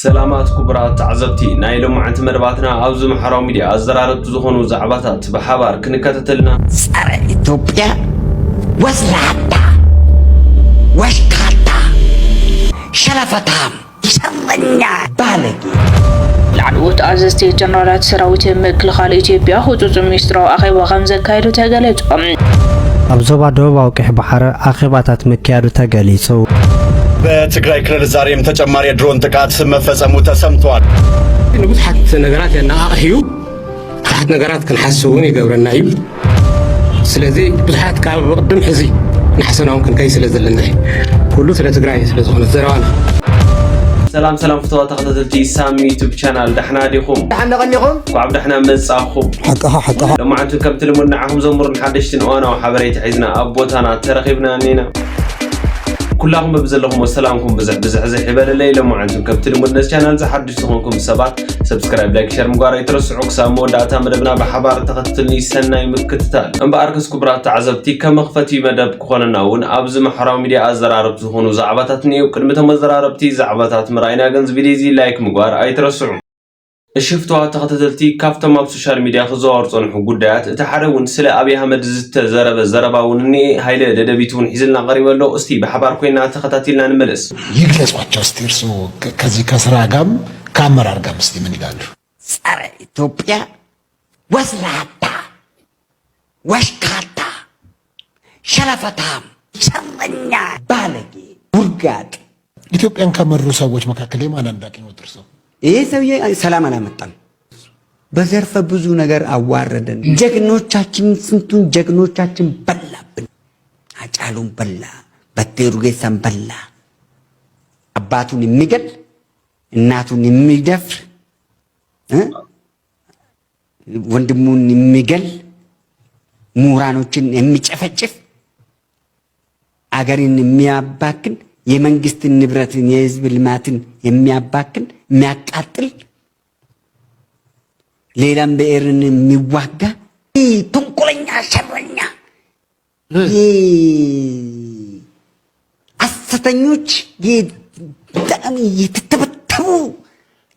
ሰላማት ክቡራት ተዓዘብቲ ናይ ሎማዓንቲ መደባትና፣ ኣብዚ ማሕበራዊ ሚድያ ኣዘራረብቲ ዝኾኑ ዛዕባታት ብሓባር ክንከታተልና። ጸረ ኢትዮጵያ፣ ወስላታ፣ ወሽካታ፣ ሸለፈታም፣ ሸረኛ፣ ባለጌ። ላዕለዎት ኣዘዝቲ ጀነራላት ሰራዊት ምክልኻል ኢትዮጵያ ህጹጽ ሚስጥራዊ ኣኼባ ከም ዘካየዱ ተገለጹ። ኣብ ዞባ ደቡባዊ ቀይሕ ባሕሪ ኣኼባታት ምክያዱ ተገሊጹ። በትግራይ ክልል ዛሬም ተጨማሪ የድሮን ጥቃት መፈጸሙ ተሰምቷል። ንብዙሓት ነገራት የነቓቕሕ እዩ። ብዙሓት ነገራት ክንሓስብ እውን ይገብረና እዩ። ስለዚ ብዙሓት ካብ ቅድም ሕዚ ንሓሰናውን ክንከይ ስለ ዘለና እዩ። ኩሉ ስለ ትግራይ ስለ ዝኾነ ዘረባና። ሰላም ሰላም ፍትዋ ተኸታተልቲ ሳሚ ዩቱብ ቻናል፣ ዳሕና ዲኹም? ዳሕና ቀኒኹም? እንኳዕ ብዳሕና መጻኹም። ሓቅኻ፣ ሓቅኻ። ሎማዓንቱ ከምቲ ልሙድ ንዓኹም ዘምሩን ሓደሽትን እዋናዊ ሓበሬታ ሒዝና ኣብ ቦታና ተረኺብና እኒና። ኩላኹም በብዘለኹም ሰላምኩም ብዝሕ ብዝሕ ዝሕ ይበለለይ። ሎማዓንቱ ከምቲ ልሙድ ነዚ ቻናል ዝሓድሽ ዝኾንኩም ሰባት ሰብስክራይብ፣ ላይክ፣ ሸር ምግባር ኣይትረስዑ። ክሳብ መወዳእታ መደብና ብሓባር ተኸትልኒ ሰናይ ምክትታል። እምበኣርከስ ክቡራት ተዓዘብቲ፣ ከም መኽፈቲ መደብ ክኾነና እውን ኣብዚ ማሕበራዊ ሚድያ ኣዘራረብቲ ዝኾኑ ዛዕባታት እኒአው። ቅድሚ እቶም ኣዘራረብቲ ዛዕባታት ምርኣይና ግን እዚ ቪድዮ እዚ ላይክ ምግባር ኣይትረስዑ። እሺ ፍትዋት ተኸታተልቲ፣ ካብቶም ኣብ ሶሻል ሚድያ ክዘዋወሩ ዝጸንሑ ጉዳያት እቲ ሓደ እውን ስለ ኣብይ ኣሕመድ ዝተዘረበ ዘረባ እውን እኒኤ። ሃይለ ደደቢት እውን ሒዝልና ቀሪቡ ኣሎ። እስቲ ብሓባር ኮይና ተኸታቲልና ንመለስ። ይግለጽ ኳቸው እስቲ እርሱ ከ-፣ ከዚህ ከስራ ጋም ከአመራር ጋም እስቲ ምን ይላሉ? ጸረ ኢትዮጵያ፣ ወስላታ፣ ወሽካታ፣ ሸለፈታም፣ ሸረኛ፣ ባለጌ፣ ውርጋጥ። ኢትዮጵያን ከመሩ ሰዎች መካከል የማን አድናቂ ነው እርሶ? ይሄ ሰውዬ ሰላም አላመጣም። በዘርፈ ብዙ ነገር አዋረደን። ጀግኖቻችን፣ ስንቱን ጀግኖቻችን በላብን። አጫሉን በላ፣ በቴ ኡርጌሳን በላ። አባቱን የሚገል፣ እናቱን የሚደፍር፣ እ? ወንድሙን የሚገል፣ ምሁራኖችን የሚጨፈጭፍ፣ አገርን የሚያባክን፣ የመንግስትን ንብረትን የህዝብ ልማትን የሚያባክን፣ የሚያቃጥል፣ ሌላም ብሔርን የሚዋጋ፣ ይህ ተንኮለኛ ሸረኛ፣ እ። ይህ ሐሰተኞች፣ ይህ በጣም የተተበተቡ፣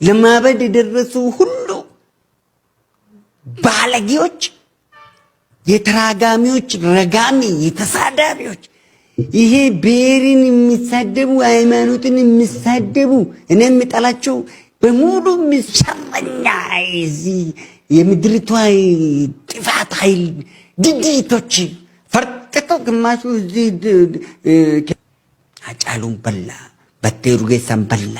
ለማበድ የደረሱ ሁሉ ባለጌዎች፣ የተራጋሚዎች ረጋሚ፣ የተሳዳቢዎች፣ ይሄ ብሔርን የሚሳደቡ፣ ሃይማኖትን የሚሳደቡ፣ እኔ የምጠላቸው በሙሉ ሸረኛ፣ እዚህ የምድሪቷ ጥፋት ኃይል ድድቶች ፈርጥጦ ግማሹ እዚህ ድ-፣ እ፣ አጫሉን በላ፣ በቴ ኡርጌሳን በላ።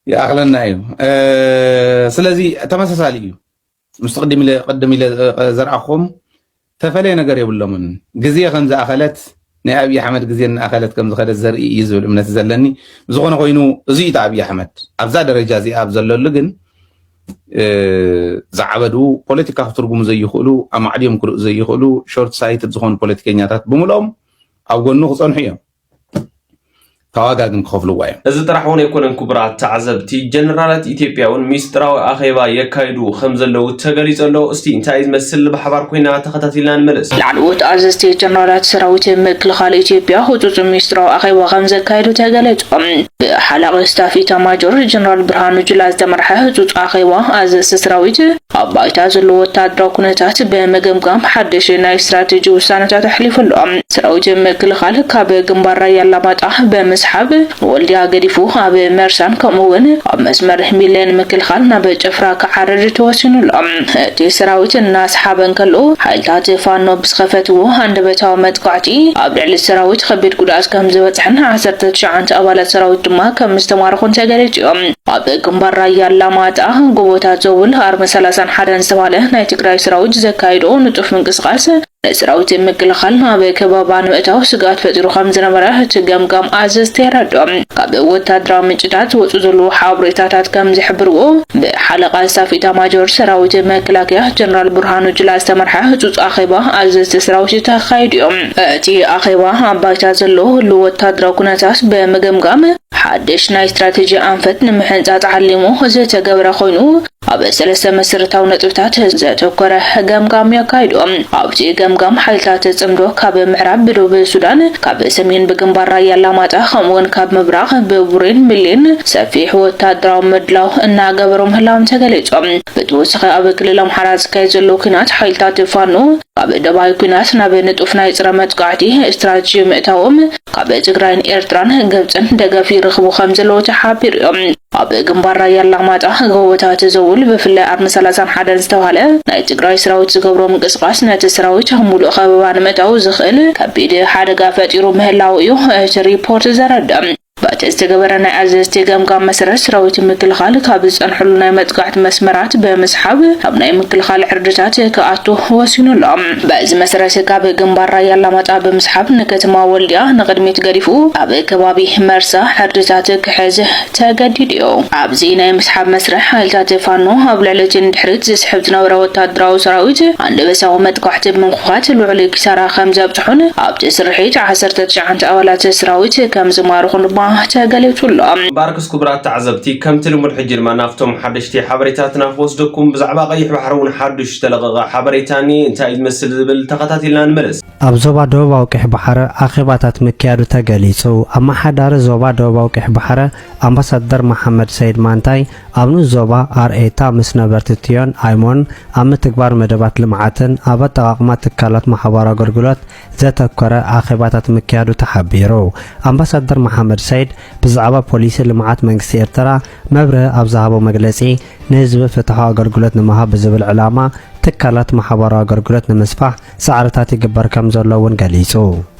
ይኣኽለና እዩ። እ፣ ስለዚ ተመሳሳሊ እዩ። ምስ ቅድም ኢለ፣ ቅድም ኢለ፣ እ፣ ዘርኣኹም ተፈለየ ነገር የብሎምን። ግዜ ከም ዝኣኸለት፣ ናይ ኣብይ ኣሕመድ ግዜ እናኣኸለት ከም ዝኸደት ዘርኢ እዩ ዝብል እምነት ዘለኒ። ብዝኾነ ኮይኑ፣ እዚ እዩ እቲ ኣብይ ኣሕመድ ኣብዛ ደረጃ እዚኣ ኣብ ዘለሉ ግን፣ እ፣ ዝዓበዱ ፖለቲካ ክትርጉሙ ዘይኽእሉ፣ ኣማዕድዮም ክርእዩ ዘይኽእሉ፣ ሾርት ሳይትድ ዝኾኑ ፖለቲከኛታት ብምልኦም ኣብ ጎኑ ክጸንሑ እዮም። ካብ ዋጋ ግን ክኸፍልዋ እዮም። እዚ ጥራሕ እውን ኣይኮነን ክቡራት ተዓዘብቲ፣ ጀነራላት ኢትዮጵያ እውን ሚስጥራዊ ኣኼባ የካይዱ ከም ዘለዉ ተገሊጹ ኣሎ። እስቲ እንታይ እዩ ዝመስል ብሓባር ኮይና ተኸታቲልና ንመለስ። ላዕለዎት ኣዘዝቲ ጀነራላት ሰራዊት ምክልኻል ኢትዮጵያ ህጹጽ ሚስጥራዊ ኣኼባ ከም ዘካየዱ ተገለጹ። ብሓላቒ ስታፍ ኢታማጆር ጀነራል ብርሃኑ ጁላ ዝተመርሐ ህጹጽ ኣኼባ ኣዘዝቲ ሰራዊት ኣብ ባይታ ዘሎ ወታደራዊ ኩነታት ብምግምጋም ሓድሽ ናይ ስትራቴጂ ውሳነታት ኣሕሊፉ ኣሎ። ሰራዊት ምክልኻል ካብ ግንባር ራያ ኣላማጣ ብምስሓብ ንወልድያ ገዲፉ ኣብ መርሳን ከምኡ እውን ኣብ መስመር ሚለን ምክልኻል ናብ ጭፍራ ክዓርድ ተወሲኑ ኣሎ። እቲ ሰራዊት እናስሓበ እንከሎ ሓይልታት ፋኖ ብዝኸፈትዎ ሃንደበታዊ መጥቃዕቲ ኣብ ልዕሊ ሰራዊት ከቢድ ጉድኣት ከም ዝበፅሐን ዓሰርተ ትሽዓተ ኣባላት ሰራዊት ድማ ከም ዝተማረኹን ተገሊፁ እዩ። ኣብ ግንባር ራያ ኣላማጣ፣ ጎቦታት ዘውል፣ ኣርሚ ሰላሳን ሓደን ዝተባህለ ናይ ትግራይ ሰራዊት ዘካየዶ ንጡፍ ምንቅስቃስ ንሰራዊት ምክልኻል ናብ ከበባ ንምእታው ስግኣት ፈጢሩ ከም ዝነበረ እቲ ገምጋም ኣዘዝቲ የረድኦ። ካብ ወታደራዊ ምንጭታት ዝወፁ ዘለዉ ሓበሬታታት ከም ዝሕብርዎ፣ ብሓለቓ ስታፍ ኢታማጆር ሰራዊት መከላከያ ጀነራል ብርሃኑ ጁላ ዝተመርሐ ህጹጽ ኣኼባ ኣዘዝቲ ሰራዊት ተኻይዱ እዩ። እቲ ኣኼባ ኣብ ባይታ ዘሎ ህሉው ወታደራዊ ኩነታት ብምግምጋም፣ ሓድሽ ናይ ስትራቴጂ ኣንፈት ንምሕ-፣ ንምንጻጽ ዓሊሙ ዝተገበረ ኮይኑ፣ ኣብ ሰለስተ መሰረታዊ ነጥብታት ዘተኮረ ገምጋም የካይዱ። ኣብቲ ገምጋም ሓይልታት ጽምዶ ካብ ምዕራብ ብደቡብ ሱዳን፣ ካብ ሰሜን ብግንባር ራያ ኣላማጣ፣ ከምኡውን ካብ ምብራቕ ብቡሬን ሚሌን ሰፊሕ ወታደራዊ ምድላው እናገበሩ ምህላዎም ተገሊጹ። ብተወሳኺ ኣብ ክልል ኣምሓራ ዝካየድ ዘሎ ኲናት ሓይልታት ፋኖ ካብ ደባይ ኲናት ናብ ንጡፍ ናይ ጽረ መጥቃዕቲ ስትራቴጂ ምእታዎም ካብ ትግራይን ኤርትራን ግብጽን ደገፍ ይረኽቡ ከም ዘለዉ ተሓቢሩ እዮም። ኣብ ግንባር ራያ ኣላማጣ ጎቦታት ዘውል ብፍላይ ኣርሚ ሰላሳን ሓደን ዝተባህለ ናይ ትግራይ ሰራዊት ዝገብሮ ምንቅስቃስ ነቲ ሰራዊት ኣብ ሙሉእ ከበባ ንምእታው ዝኽእል ከቢድ ሓደጋ ፈጢሩ ምህላው እዩ እቲ ሪፖርት ዘረድእ። በቲ ዝተገበረ ናይ ኣዘዝቲ ገምጋም መሰረት ሰራዊት ምክልኻል ካብ ዝጸንሐሉ ናይ መጥቃዕቲ መስመራት ብምስሓብ ኣብ ናይ ምክልኻል ዕርድታት ክኣቱ ወሲኑ ኣሎ። በዚ መሰረት ካብ ግንባር ራያ ኣላማጣ ብምስሓብ ንከተማ ወልዲያ ንቕድሚት ገዲፉ ኣብ ከባቢ መርሳ ዕርድታት ክሕዝ ተገዲዱ እዩ። ኣብዚ ናይ ምስሓብ መስርሕ ሓይልታት ፋኖ ኣብ ልዕሊ እቲ ንድሕሪት ዝስሕብ ዝነበረ ወታደራዊ ሰራዊት ኣንደበሳዊ መጥቃዕቲ ብምኽፋት ልዑል ኪሳራ ከም ዘብጽሑን ኣብቲ ስርሒት ዓሰርተ ትሽዓተ ኣባላት ሰራዊት ከም ዝማረኹን ድማ ተገሊጹ ኣሎ። እምበኣርከስ ክቡራት ተዓዘብቲ፣ ከምቲ ልሙድ ሕጂ ድማ ናብቶም ሓደሽቲ ሓበሬታትና ክወስደኩም፣ ብዛዕባ ቀይሕ ባሕሪ እውን ሓዱሽ ዝተለቐቐ ሓበሬታ እኒ እንታይ እዩ ዝመስል ዝብል ተኸታቲልና ንመለስ። ኣብ ዞባ ደቡባዊ ቀይሕ ባሕሪ ኣኼባታት ምክያዱ ተገሊጹ። ኣመሓዳሪ ዞባ ደቡባዊ ቀይሕ ባሕሪ ኣምባሳደር መሓመድ ሰይድ ማንታይ፣ ኣብ ንኡስ ዞባ ኣርኤታ ምስ ነበርቲ ቲዮን ኣይሞን ኣብ ምትግባር መደባት ልምዓትን ኣብ ኣጠቓቕማ ትካላት ማሕበራዊ ኣገልግሎት ዘተኮረ ኣኼባታት ምክያዱ ተሓቢሩ። ኣምባሳደር መሓመድ ሰይድ ብዛዕባ ፖሊሲ ልምዓት መንግስቲ ኤርትራ መብርሂ ኣብ ዝሃቦ መግለጺ፣ ንህዝቢ ፍትሓዊ ኣገልግሎት ንምሃብ ብዝብል ዕላማ ትካላት ማሕበራዊ ኣገልግሎት ንምስፋሕ ጻዕርታት ይግበር ከም ዘሎ እውን ገሊጹ።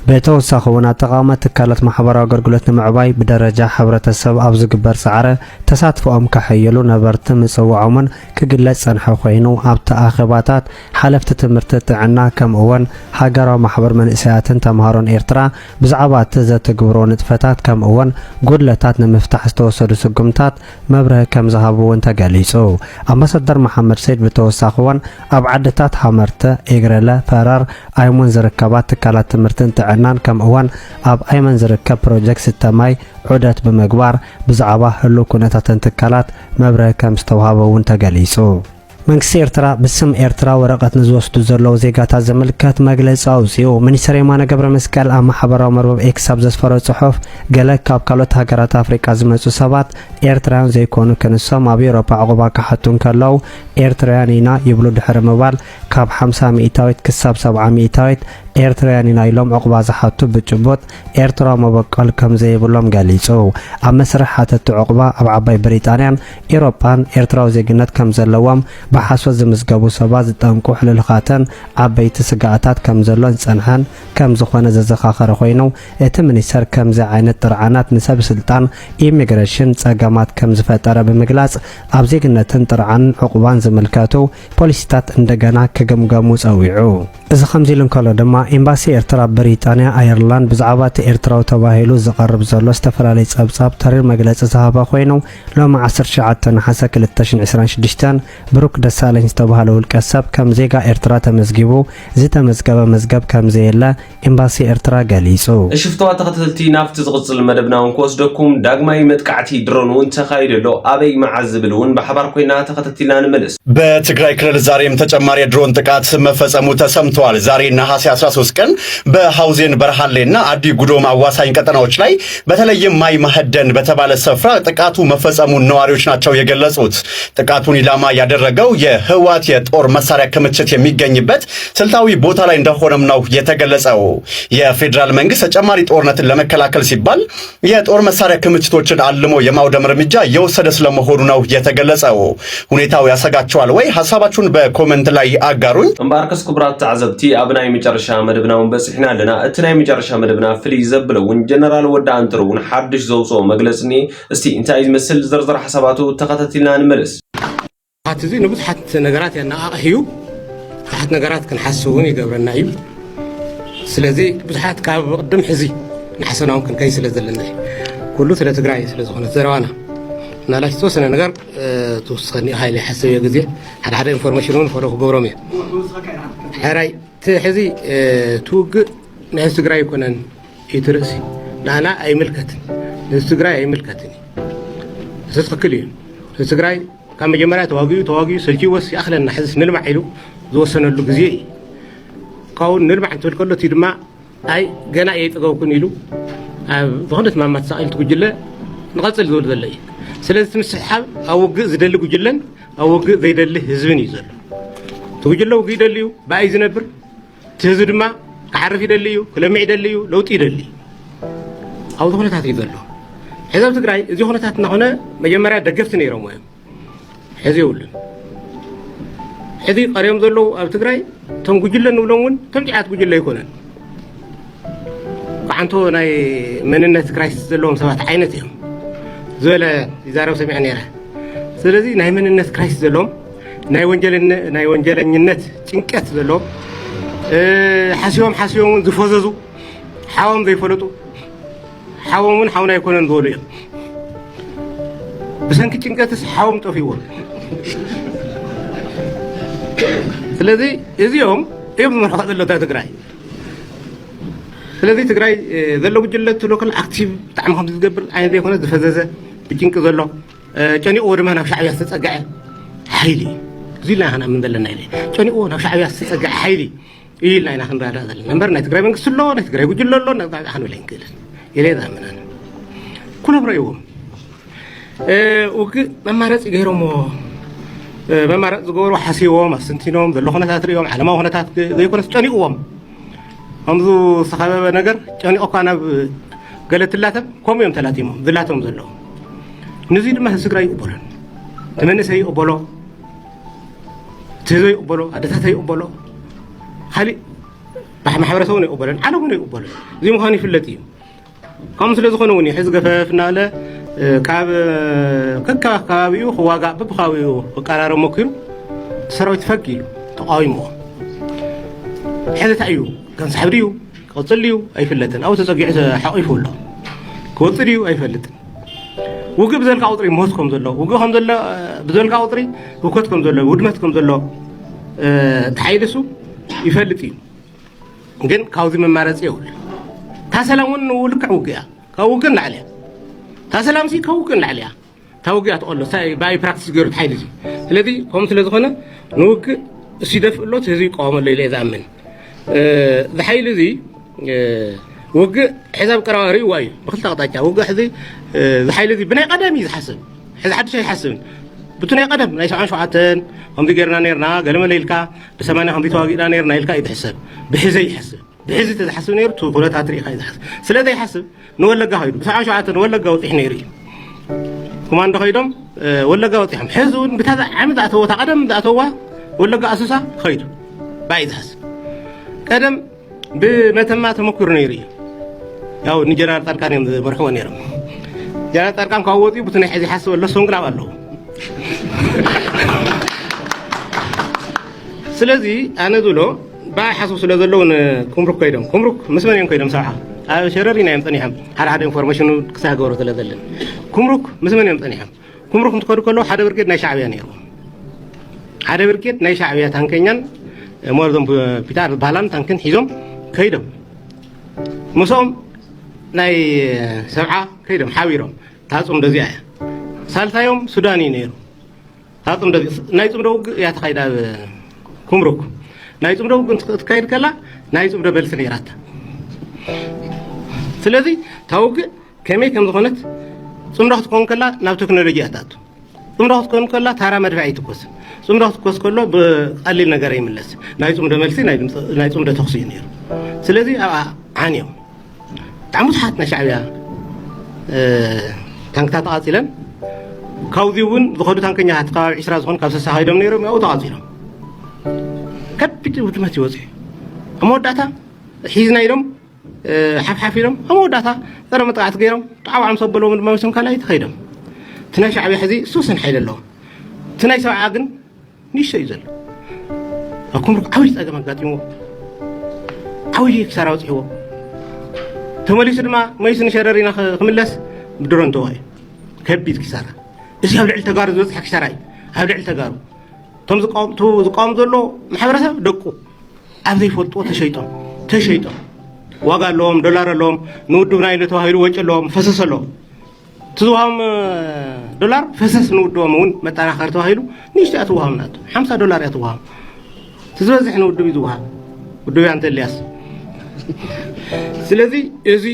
ብተወሳኺ እውን ኣጠቓቕማ ትካላት ማሕበራዊ ኣገልግሎት ንምዕባይ ብደረጃ ሕብረተሰብ ኣብ ዝግበር ጻዕሪ ተሳትፎኦም ከሐይሉ ነበርቲ ምጽዋዖምን ክግለጽ ጸንሐ ኮይኑ፣ ኣብቲ ኣኼባታት ሓለፍቲ ትምህርቲ፣ ጥዕና፣ ከምኡ እውን ሃገራዊ ማሕበር መንእሰያትን ተምሃሮን ኤርትራ ብዛዕባ እቲ ዘትግብሮ ንጥፈታት ከምኡ እውን ጉድለታት ንምፍታሕ ዝተወሰዱ ስጉምታት መብርሂ ከም ዝሃቡ እውን ተገሊጹ። ኣምባሳደር መሓመድ ሰይድ ብተወሳኺ እውን ኣብ ዓድታት ሃመርተ፣ ኤግረለ፣ ፈረር፣ ኣይሞን ዝርከባ ትካላት ትምህርትን ጥዕናን ከምኡ እውን ኣብ ኣይመን ዝርከብ ፕሮጀክት ስተ ማይ ዑደት ብምግባር ብዛዕባ ህሉው ኩነታተን ትካላት መብርሂ ከም ዝተውሃበ እውን ተገሊጹ። መንግስቲ ኤርትራ ብስም ኤርትራ ወረቐት ንዝወስዱ ዘለዉ ዜጋታት ዝምልከት መግለጺ ኣውጺኡ። ሚኒስተር የማነ ገብረ መስቀል ኣብ ማሕበራዊ መርበብ ኤክስ ኣብ ዘስፈሮ ጽሑፍ፣ ገለ ካብ ካልኦት ሃገራት ኣፍሪቃ ዝመጹ ሰባት ኤርትራውያን ዘይኮኑ ክንሶም ኣብ ኤውሮጳ ዕቑባ ክሓቱ እንከለዉ፣ ኤርትራውያን ኢና ይብሉ ድሕሪ ምባል፣ ካብ ሓምሳ ሚእታዊት ክሳብ ሰብዓ ሚእታዊት ኤርትራውያን ኢና ኢሎም ዕቑባ ዝሓቱ ብጭቡጥ ኤርትራዊ መበቆል ከም ዘይብሎም ገሊጹ። ኣብ መስርሕ ሓተቲ ዕቑባ ኣብ ዓባይ ብሪጣንያን ኤውሮጳን ኤርትራዊ ዜግነት ከም ዘለዎም ብሓሶት ዝምዝገቡ ሰባት ዝጠንቁ ሕልልኻትን ዓበይቲ ስግኣታት ከም ዘሎን ዝጸንሐን ከም ዝኾነ ዘዘኻኸረ ኮይኑ፣ እቲ ሚኒስተር ከምዚ ዓይነት ጥርዓናት ንሰብ ስልጣን ኢሚግሬሽን ጸገማት ከም ዝፈጠረ ብምግላጽ፣ ኣብ ዜግነትን ጥርዓንን ዕቑባን ዝምልከቱ ፖሊሲታት እንደገና ክግምገሙ ጸዊዑ። እዚ ከምዚ ኢሉ እንከሎ ድማ፣ ኤምባሲ ኤርትራ ኣብ ብሪጣንያ፣ ኣየርላንድ ብዛዕባ እቲ ኤርትራዊ ተባሂሉ ዝቐርብ ዘሎ ዝተፈላለየ ጸብጻብ ተሪር መግለጺ ዝሃበ ኮይኑ፣ ሎሚ ዓሰርተ ትሽዓተ ነሓሰ ክልተ ሽሕን ዕስራን ሽዱሽተን ብሩክ ደሳለኝ ዝተባህለ ውልቀ ሰብ ከም ዜጋ ኤርትራ ተመዝጊቡ ዝተመዝገበ መዝገብ ከም ዘየለ ኤምባሲ ኤርትራ ገሊጹ። እሺ ፍትዋ ተኸታተልቲ፣ ናብቲ ዝቕጽል መደብና እውን ክወስደኩም፣ ዳግማይ መጥቃዕቲ ድሮን እውን ተኻይዱ ኣሎ። ኣበይ፣ መዓዝ ዝብል እውን ብሓባር ኮይና ተኸታቲልና ንምልስ። በትግራይ ክልል ዛሬም ተጨማሪ የድሮን ጥቃት መፈጸሙ ተሰምተዋል። ዛሬ ነሐሴ አስራ ሦስት ቀን በሐውዜን በረሃሌና አዲ ጉዶም አዋሳኝ ቀጠናዎች ላይ በተለይም ማይ ማህደን በተባለ ስፍራ ጥቃቱ መፈጸሙን ነዋሪዎች ናቸው የገለጹት። ጥቃቱን ኢላማ ያደረገው የህወሓት የጦር መሳሪያ ክምችት የሚገኝበት ስልታዊ ቦታ ላይ እንደሆነም ነው የተገለጸው። የፌዴራል መንግስት ተጨማሪ ጦርነትን ለመከላከል ሲባል የጦር መሳሪያ ክምችቶችን አልሞ የማውደም እርምጃ እየወሰደ ስለመሆኑ ነው የተገለጸው። ሁኔታው ያሰጋችኋል ወይ? ሐሳባችሁን በኮመንት ላይ አጋሩኝ። እምበኣርከስ ክቡራት ተዓዘብቲ፣ ኣብ ናይ መጨረሻ መደብና እውን በጺሕና ኣለና። እቲ ናይ መጨረሻ መደብና ፍልይ ዘብሎ እውን ጀነራል ወዲ ኣንጥር እውን ሓድሽ ዘውፅኦ መግለጺ እኒኤ። እስቲ እንታይ እዩ ዝመስል? ዝርዝር ሓሳባቱ ተኸታቲልና ንመለስ። ሓት እዚ ንብዙሓት ነገራት የነቓቕሕ እዩ። ብዙሓት ነገራት ክንሓስብ እውን ይገብረና እዩ። ስለዚ ብዙሓት ካብ ቅድም ሕዚ ንሓሰና እውን ክንከይ ስለ ዘለና እዩ። ኩሉ ስለ ትግራይ ስለ ዝኾነ ዘረባና፣ ምናልባት ዝተወሰነ ነገር፣ እ፣ ትውስኸኒ ኢኻ ኢለ ይሓስብ እየ። ግዜ ሓደ ሓደ ኢንፎርሜሽን እውን ፈሎ ክገብሮም እየ። ሕራይ፣ እቲ ሕዚ፣ እ፣ ትውግእ ናይ ህዝቢ ትግራይ ኣይኮነን። እቲ ርእሲ ንኣና ኣይምልከትን፣ ንህዝቢ ትግራይ ኣይምልከትን እዩ። እዚ ትኽክል እዩ። እዚ ትግራይ ካብ መጀመርያ ተዋጊኡ ተዋጊኡ ሰልችዎስ ይኣኽለና ሕዝስ ንልማዕ ኢሉ ዝወሰነሉ ግዜ እዩ። ካብኡ ንልማዕ እንትብል ከሎ እቲ ድማ ኣይ ገና እየ ይጥገብኩን ኢሉ ኣብ ዝኾነት ማማ ተሳቒሉ እቲ ጉጅለ ንቐፅል ዝብል ዘሎ እዩ። ስለዚ እቲ ምስሕሓብ ኣብ ውግእ ዝደሊ ጉጅለን ኣብ ውግእ ዘይደሊ ህዝብን እዩ ዘሎ። እቲ ጉጅለ ውግእ ይደሊ እዩ፣ ብኣይ ዝነብር፣ እቲ ህዝቢ ድማ ክዓርፍ ይደሊ እዩ፣ ክለምዕ ይደሊ እዩ፣ ለውጢ ይደሊ እዩ። ኣብዚ ኩነታት እዩ ዘሎ። ሕዚ ኣብ ትግራይ እዚ ኩነታት እናኾነ መጀመርያ ደገፍቲ ነይሮም እዮም። ሕዚ የብሉን። ሕዚ ቀርዮም ዘለዉ ኣብ ትግራይ እቶም ጉጅለ ንብሎም እውን ከም ጭዓት ጉጅለ ኣይኮነን። ብዓንቶ ናይ መንነት ክራይሲስ ዘለዎም ሰባት ዓይነት እዮም ዝበለ ይዛረብ ሰሚዐ ነይረ። ስለዚ ናይ መንነት ክራይሲስ ዘለዎም ናይ ወንጀለነ- ናይ ወንጀለኝነት ጭንቀት ዘለዎም እ፣ ሓሲቦም ሓሲቦም እውን ዝፈዘዙ ሓዎም ዘይፈለጡ ሓዎም እውን ሓውና ኣይኮነን ዝበሉ እዮም። ብሰንኪ ጭንቀትስ ሓዎም ጠፊዎም። ስለዚ እዚኦም እዮም ዝመርሖ ዘለታ ትግራይ። ስለዚ ትግራይ እ፣ ዘሎ ጉጅለ ትብሎ ከሎ ኣክቲቭ ብጣዕሚ ከምዚ ዝገብር ዓይነት ዘይኮነ ዝፈዘዘ ብጭንቂ ዘሎ እ፣ ጨኒቕዎ ድማ ናብ ሻዕብያ ዝተፀግዐ ሓይሊ እዩ። እዚ ኢልና ክንኣምን ዘለና ኢለ ጨኒቕዎ ናብ ሻዕብያ ዝተፀግዐ ሓይሊ እዩ ኢልና ኢና ክንረዳእ ዘለና እምበር ናይ ትግራይ መንግስቲ ኣሎ ናይ ትግራይ ጉጅለ ኣሎ ነጣጣ ክንብል ኣይንክእልን ኢለ ዝኣምን ኣነ። ኩሎም ረእይዎም እ፣ ውግእ መማረፂ ገይሮምዎ እ፣ መማረፂ ዝገበሩ ሓሲቦም ኣስተንቲኖም ዘሎ ኩነታት ርእዮም ዓለማዊ ኩነታት ዘይኮነስ ጨኒቕዎም ከምዚ ዝተኸበበ ነገር ጨኒቑካ ናብ ገለ ትላተም ከምኡ እዮም ተላቲሞም ዝላቶም ዘለዉ። ንዚ ድማ ህዝቢ ትግራይ ይቕበሎን እቲ መንእሰይ ይቕበሎ እቲ ህዝቢ ይቕበሎ ኣደታት ይቕበሎ ካሊእ ማሕ- ማሕበረሰቡን ይቕበሎን ዓለሙን ይቕበሎን እዚ ምዃኑ ይፍለጥ እዩ። ከምኡ ስለ ዝኾነ እውን እዩ ሕዚ ገፈፍ እናበለ እ፣ ካብ እ፣ ከካ ከባቢኡ ክዋጋእ በብከባቢኡ ክቀራረብ ሞኪሩ እቲ ሰራዊት ፈግ ኢሉ ተቃዊምዎ። ሕዚ እንታይ እዩ ከንሳሕብ ድዩ ክቕፅል ድዩ ኣይፍለጥን ኣብኡ ተፀጊዑ ተሓቂፉ ኣሎ። ክወፅእ ድዩ ኣይፈልጥን። ውግእ ብዘልካ ቁፅሪ ሞት ከም ዘሎ ውግእ ከም ዘሎ እ፣ ብዘልካ ቁፅሪ ህውከት ከም ዘሎ ውድመት ከም ዘሎ እ፣ ተሓይልሱ ይፈልጥ እዩ። ግን ካብዚ መማረፂ የብሉ። እታ ሰላም እውን ንኡ ልክዕ ውግእ እያ። ካብ ውግእ ንላዕሊ እያ። እታ ሰላም ሲ ካብ ውግእ ንላዕሊ እያ። እታ ውግእ እያ ትቐሎ። ሳይ ብኣይ ፕራክቲስ ገይሩ ሓይሊ እዚ። ስለዚ ከምኡ ስለ ዝኾነ ንውግእ እሱ ይደፍእ ኣሎ፣ እቲ ህዝቢ ይቃወመ ኣሎ ኢለ እየ ዝኣምን። እ፣ እዚ ሓይሊ እዚ እ፣ ውግእ ሕዚ ኣብ ቀረባ ርእይዋ እዩ። ብክልተ ኣቕጣጫ ውግእ ሕዚ እ፣ እዚ ሓይሊ እዚ ብናይ ቀደም እዩ ዝሓስብ። ሕዚ ሓድሽ ኣይሓስብን። ብቲ ናይ ቀደም ናይ ሰብዓን ሸውዓተን ከምዚ ጌርና ነርና ገለመለ ኢልካ ብሰማንያ ከምዚ ተዋጊእና ነርና ኢልካ እዩ ዝሕሰብ። ብሕዚ ይሕስብ። ብሕዚ ተዝሓስብ ነይሩ እቲ ኩነታት ርኢኻ እዩ ዝሓስብ። ስለ ዘይሓስብ ንወለጋ ከይዱ ብሰብዓን ሸውዓተን ንወለጋ ውፅሕ ነይሩ እዩ። ኮማንዶ ከይዶም እ፣ ወለጋ ወፂሖም። ሕዚ እውን ብታ ዓመት ዝኣተወታ ቀደም ዝኣተዋ ወለጋ ኣሶሳ ከይዱ ባይ ዝሓስብ። ቀደም ብመተማ ተመኩሩ ነይሩ እዩ። ያው ንጀነራል ፃድቃን እዮም ዝመርሕዎ ነይሮም። ጀነራል ፃድቃን ካብ ወፂኡ ብቲ ናይ ሕዚ ሓስብ ኣሎ ሶንግላብ ኣለዎ። ስለዚ ኣነ ዝብሎ ብኣይ ሓስቡ ስለ ዘለዉ ንኩምሩክ ከይዶም ኩምሩክ ምስ መን እዮም ከይዶም ሰብዓ ኣብ ሸረሪና እዮም ፀኒሖም ሓደ ሓደ ኢንፎርሜሽኑ ክሳገበሩ ስለ ዘለን ኩምሩክ ምስ መን እዮም ፀኒሖም ኩምሩክ እንትከዱ ከለዉ ሓደ ብርጌድ ናይ ሻዕብያ ነይሩ ሓደ ብርጌድ ናይ ሻዕብያ ታንከኛን ሞርዞም ፒታር ባላን ታንክን ሒዞም ከይዶም ምስኦም ናይ ሰብዓ ከይዶም ሓቢሮም ታፅምዶ እዚኣ እያ ሳልሳዮም ሱዳን እዩ ነይሩ ታፅምዶ ናይ ፅምዶ ውግእ እያ ተካይዳ ኩምሩክ ናይ ፅምዶ ውግእ ትካይድ ከላ ናይ ፅምዶ በልሲ ነይራታ ስለዚ ታውግእ ከመይ ከም ዝኾነት ፅምዶ ክትከውን ከላ ናብ ቴክኖሎጂ እያ ትኣቱ ፅምዶ ክትከውን ከላ ታራ መድፍዕ ኣይትኮስን ፅምዶ ክትኮስ ከሎ ብቀሊል ነገር ኣይምለስ ናይ ፅምዶ መልሲ ናይ ፅምዶ ተኩሲ እዩ ነይሩ ስለዚ ኣብኣ ዓንዮም ብጣዕሚ ብዙሓት ናይ ሻዕብያ ታንክታት ተቃፂለን ካብዚ እውን ዝኸዱ ታንከኛታት ከባቢ ዕስራ ዝኾኑ ካብ ሰሳ ከይዶም ነይሮም ያው ተቃፂሎም ከቢድ ውድመት ይወፅእ ኣብ መወዳእታ ሒዝና ኢሎም ሓፍሓፍ ኢሎም ኣብ መወዳእታ ፀረ መጥቃዕቲ ገይሮም ጣዕዋዕም ሰበሎም ድማ መሶም ካልኣይቲ ከይዶም እቲ ናይ ሻዕብያ ሕዚ ዝተወሰነ ሓይሊ ኣለዎ እቲ ናይ ሰብዓ ግን ንእሽቶ እዩ ዘሎ ኣብ ኩምሩክ ዓብዪ ፀገም ኣጋጢምዎ ዓብዪ ክሳራ በፂሕዎ ተመሊሱ ድማ መይሱ ንሸረሪና ክምለስ ብድሮን ተዋሂ ከቢድ ክሳራ እዚ ኣብ ልዕሊ ተጋሩ ዝበፅሐ ክሳራ እዩ ኣብ ልዕሊ ተጋሩ እቶም ዝቃወም ዘሎ ማሕበረሰብ ደቁ ኣብ ዘይፈልጥዎ ተሸይጦም ተሸይጦም ዋጋ ኣለዎም ዶላር ኣለዎም ንውድብና ኢሉ ተባሂሉ ወጪ ኣለዎም ፈሰስ ኣለዎም ትዝውሃም ዶላር ፈሰስ ንውድቦም እውን መጠናኸሪ ተባሂሉ ንእሽቶ እያ ትወሃብ ናቱ ሓምሳ ዶላር እያ ትወሃብ። እቲ ዝበዝሕ ንውድብ እዩ ዝወሃብ። ውድብ እያ እንተ እልያስ። ስለዚ እዚ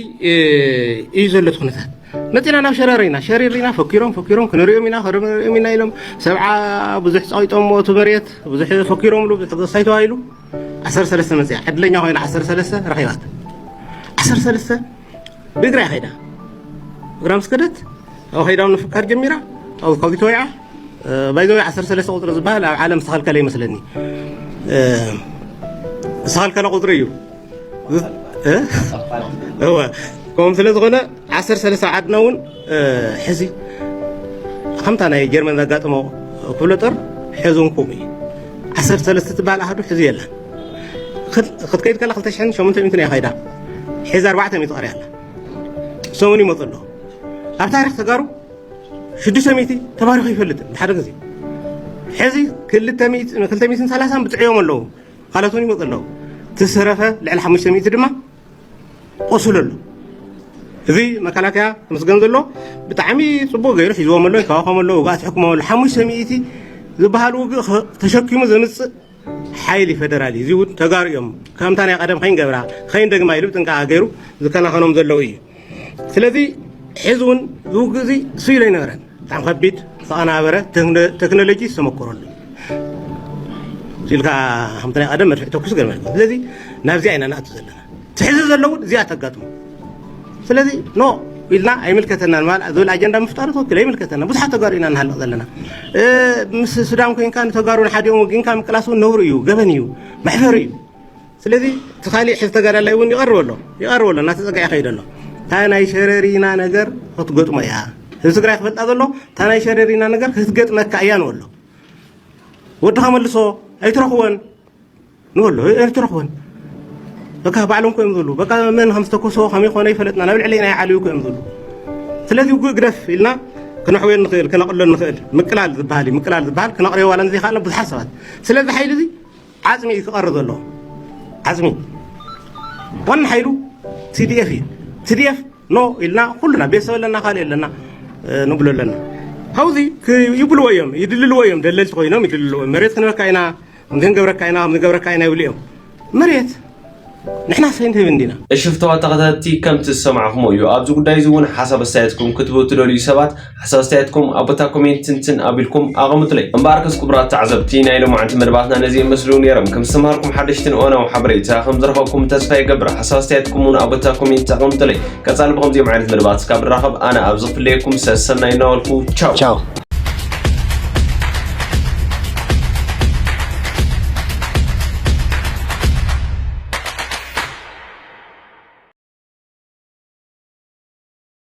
እዩ ዘሎ እቲ ኩነታት። መፂና ናብ ሸረር ኢና ሸሪር ኢና ፈኪሮም ፈኪሮም ክንሪኦም ኢና ክንሪኦም ኢና ኢሎም ሰብዓ ብዙሕ ፀቂጦም እቲ መሬት ብዙሕ ፈኪሮምሉ ብዙሕ ተሳይ ተባሂሉ ዓሰርተ ሰለስተ መፅያ ዕድለኛ ኮይና ዓሰርተ ሰለስተ ረኺባት ዓሰርተ ሰለስተ ብእግራ እያ ከይዳ እግራ ምስ ከደት ኣብ ከይዳ ንፍቃድ ጀሚራ ኣብ ካብቲ ተወይዓ ባይዘ ዓሰርተ ሰለስተ ቁፅሪ ዝበሃል ኣብ ዓለም ዝተኸልከለ ይመስለኒ ዝተኸልከለ ቁፅሪ እዩ እወ ከምኡ ስለ ዝኾነ ዓሰርተ ሰለስተ ዓድና እውን ሕዚ ከምታ ናይ ጀርመን ዘጋጥሞ ክፍለ ጦር ሕዚ እውን ከምኡ እዩ ዓሰርተ ሰለስተ ትበሃል ኣህዱ ሕዚ የለን ክትከይድ ከላ ክልተ ሽሕን ሸሞንተ ሚእትን እያ ከይዳ ሕዚ ኣርባዕተ ሚእቲ ቀርያ ኣላ ሰሙን ይመፁ ኣሎ ኣብ ታሪክ ተጋሩ ሽዱሽተ ሚእቲ ተባሪኹ ይፈልጥን ብሓደ ግዜ ሕዚ ክልተ ሚእትን ሰላሳን ብፅዕዮም ኣለዉ ካልኦት እውን ይመፁ ኣለዉ ትስረፈ ልዕሊ ሓሙሽተ ሚእቲ ድማ ቆሱሉ ኣሎ እዚ መከላከያ ምስገን ዘሎ ብጣዕሚ ፅቡቅ ገይሩ ሒዝዎም ኣሎ ይከባኸም ኣሎ ውግኣት ሕክሞም ኣሎ ሓሙሽተ ሚእቲ ዝበሃል ውግእ ተሸኪሙ ዘምፅእ ሓይሊ ፌደራል እዩ እዚ እውን ተጋሩ እዮም ከምታ ናይ ቀደም ከይንገብራ ከይንደግማ ኢሉ ብጥንቃቃ ገይሩ ዝከናኸኖም ዘለዉ እዩ ስለዚ ሕዚ እውን ዝውግእ እዚ ስኢሉ ኣይነበረን ብጣዕሚ ከቢድ ዝተቐናበረ ቴክኖሎጂ ዝተመኮረሉ ኢልካ ከምቲ ናይ ቀደም መድፍዕ ተኩስ ገርመልካ ስለዚ ናብዚኣ ኢና ንኣቱ ዘለና ትሕዚ ዘለውን እዚኣ ተጋጥሙ ስለዚ ኖ ኢልና ኣይምልከተናን ማል ዝብል ኣጀንዳ ምፍጣሩ ትክክል ኣይምልከተና ብዙሓት ተጋሩ ኢና ንሃልቕ ዘለና ምስ ሱዳን ኮንካ ንተጋሩ ንሓዲኦም ወጊንካ ምቅላስ እውን ነውሩ እዩ ገበን እዩ መሕፈሪ እዩ ስለዚ እቲ ካሊእ ሕዚ ተጋዳላይ እውን ይቐርብ ኣሎ ይቐርብ ኣሎ እናተፀግዐ ይኸይድ ኣሎ እታ ናይ ሸረሪና ነገር ክትገጥሞ እያ ህዝቢ ትግራይ ክፈልጣ ዘሎ እታ ናይ ሸረሪና ነገር ክትገጥመካ እያ ንበሎ ወድኻ መልሶ ኣይትረኽቦን ንበሎ ኣይትረኽቦን በቃ ባዕሎም ኮዮም ዝብሉ በቃ መን ከም ዝተኮሶ ከመይ ኮነ ይፈለጥና ናብ ልዕሊ ናይ ዓልዩ ኮዮም ዝብሉ ስለዚ ውግእ ግደፍ ኢልና ክነሕውዮ ንኽእል ክነቕሎ ንኽእል ምቅላል ዝበሃል እዩ ምቅላል ዝበሃል ክነቕርዮ ዋላ እንዘይካልና ብዙሓት ሰባት ስለዚ ሓይሊ እዚ ዓፅሚ እዩ ክቐርብ ዘለዎ ዓፅሚ ዋና ሓይሉ ቲዲኤፍ እዩ ቲዲኤፍ ኖ ኢልና ኩሉና ቤተሰብ ኣለና ካልእ ኣለና ንብሎ ኣለና ካብዚ ይብልዎ እዮም ይድልልዎ እዮም ደለልቲ ኮይኖም ይድልልዎ መሬት ክንበካ ኢና ከምዚ ክንገብረካ ኢና ከምዚ ገብረካ ኢና ይብሉ እዮም መሬት ንሕና ሰይንት ህብ እንዲና እሺ ፍተዋት ተኸታተልቲ ከምቲ ዝሰማዕኹሞ እዩ ኣብዚ ጉዳይ እዚ እውን ሓሳብ ኣስተያየትኩም ክትህቡ ትደልዩ ሰባት ሓሳብ ኣስተያየትኩም ኣብ ቦታ ኮሜንት ትንትን ኣቢልኩም ኣቐምጡለይ እምበኣርከስ ክቡራት ተዓዘብቲ ናይ ሎማዓንቲ መደባትና ነዚ ይመስሉ ነይሮም ከም ዝተምሃርኩም ሓደሽትን እዋናዊ ሓበሬታ ከም ዝረኸብኩም ተስፋ ይገብር ሓሳብ ኣስተያየትኩም እውን ኣብ ቦታ ኮሜንት ኣቐምጡለይ ቀፃሊ ብኸምዚኦም ዓይነት መደባት እስካብ ንራኸብ ኣነ ኣብዚ ክፍለየኩም ሰሰናይ እናበልኩ ቻው ቻው